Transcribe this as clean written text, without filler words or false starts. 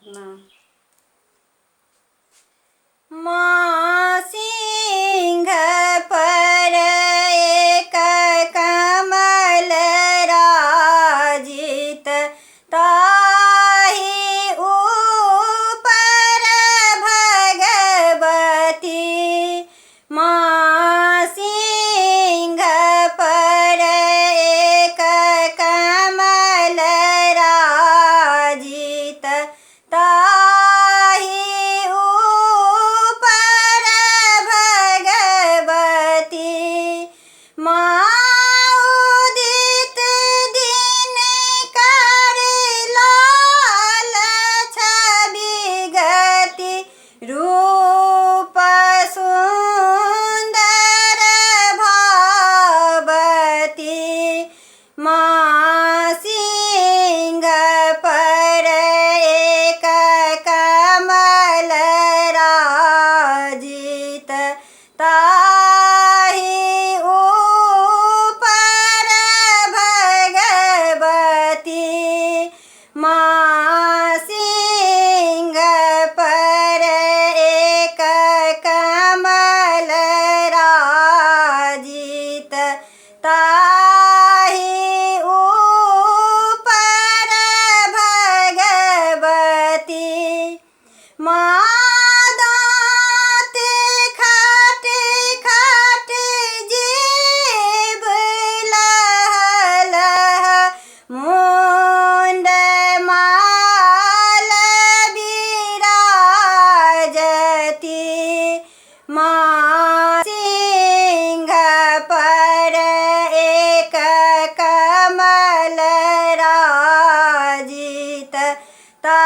ना। माँ सिंह पर एक कमल राजित, ताहि ऊपर भगवती। माँ सिंह पर एक कमल राजित, ताहि ऊपर भगवती। माँ उदित दिन कर लाल छवि गति, रूप सुंदर भावती। माँ सिंह पर एक कमल राजित, ताहि ऊपर भगवती। माँ सिंह पर एक कमल राजित, ताहि ऊपर भगवती। माँ दाँत खाट खाट जीभ लह लह, मुंड माल विराजती। माँ सिंह पर एक कमल राजित, ता